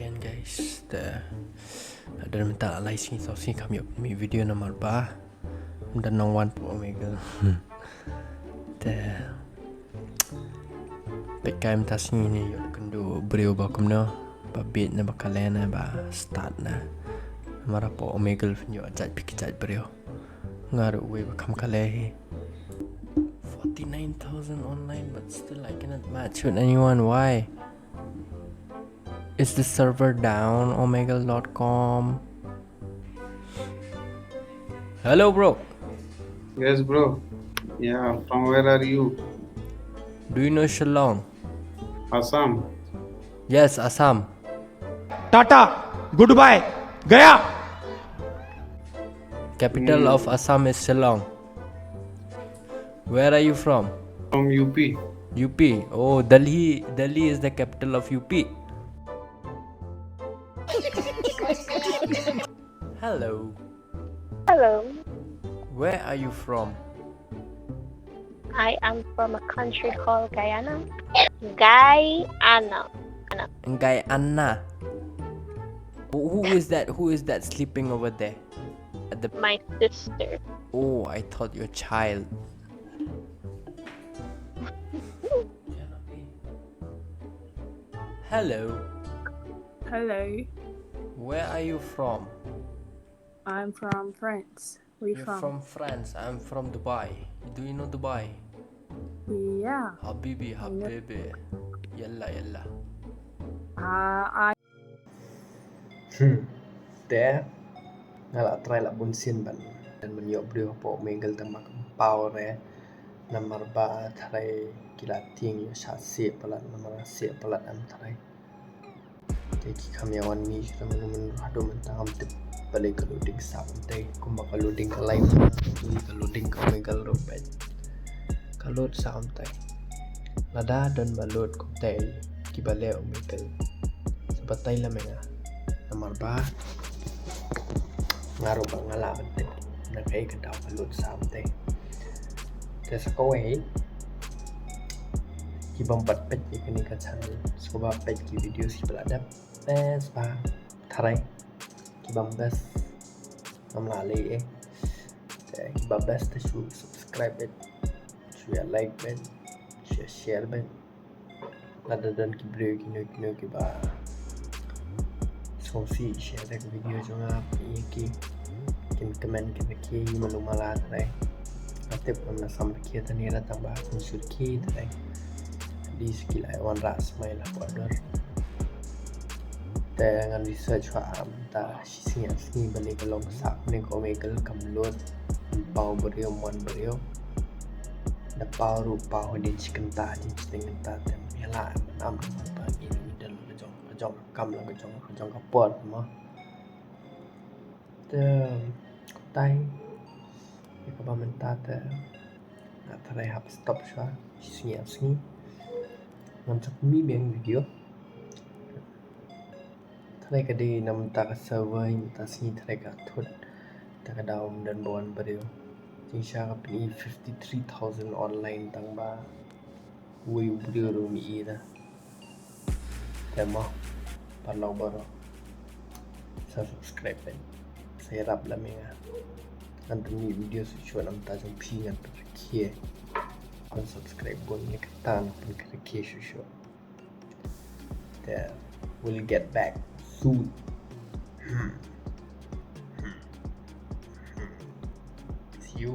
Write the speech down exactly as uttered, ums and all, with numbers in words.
And guys, te, don mynta lai sngi saw sngi kam ïoh mih video namar ba ym don nongwan pop Omegle. Te peit kai mynta sngi ne ïoh kynduh briew ba kumno, ba bit ne ba kale ne ba stad ne. Namar pop Omegle phin ïoh jait phi ki jait briew. Nga ruh wei ba kham kale hi. Forty-nine thousand online, but still I cannot match with anyone. Why? Is the server down? Omegle dot com. Hello, bro. Yes, bro. Yeah, from where are you? Do you know Shillong? Assam. Yes, Assam. Tata, good bye, गया। Capital of Assam is Shillong. Where are you from? From U P. U P. Oh, Delhi. Delhi is the capital of U P. Hello. Hello. Where are you from? I am from a country called Guyana. Guyana. Guyana. Who, who is that? Who is that sleeping over there? At the My sister. Oh, I thought your child. Hello. Hello, Where are you from? I'm from France. Where you You're from? From France. I'm from Dubai. Do you know Dubai? Yeah. Habibi, habibi. Yalla, yalla. Uh, I Hmm. Te nga la try la bun sien ban, ban ïoh briew hapoh Omegle te ma kam paw re. Namar ba tharai ki la tieng ïoh sha sieh palat, namar sieh palat em tharai. Te ki kham ïa wan mih shuh mynno mynno haduh mynta ngam tip balei ka loading sah kumtei, kumba ka loading ka live, ka loading ka Omegle ruh peit ka load sah kumtei. Lada don ba load kumtei kiba leh Omegle, sa batai lem ïa nga. Namar ba nga ruh ba nga lah ban tip na kaei ka daw ka load sah kumtei. Te sa kawei, ki bym pat peit ïa kane ka channel, sngewbha peit ki videos kiba la dep. Best ba tharai, ki bym best ngam lah leh ei. Te ki bym best te shu subscribe beit, shu ïa like beit, shu ïa share beit. Lada don ki briew kino kino kiba sngewsih share da ka video jong nga, ïa ki kin comment, kin rakhe ïa mano mala tharai. Nga tip ngam da sam rakhe tang ne da tang ba kin shu rakhe tharai. At least ki la wanrah smai la kwah dur. Te ngan research ha am ta shi sngi ar sngi ba ne ka long sah ne ka Omegle kam load. Paw briew mon briew. Da paw ruh paw hadien shi kynta, hadien shi teng kynta te ïa la em am ta in the middle ka jong, ka jong ka kam la ka jong, ka jong ka por mo. Te tai ïa kaba mynta te nga tharai hap stop shuwa shi sngi ar sngi. Ngam sa pynmih biang video. Tharai ka dei na mynta ka server mynta sngi tharai ka thut. Te ka daw ym don ba wan briew. Jingshisha ka pyni fifty three thousand online tang ba wei u briew ruh ym i da. Te mo, paralok baroh, sa subscribe beit, sa ïarap lem ïa nga. Ngan pynmih video shuh shuh na mynta jong phi, ngan pynrakhe. Pyn subscribe bun ne kata, ngan pynrakhe shuh shuh. Te we'll get back soon. See you.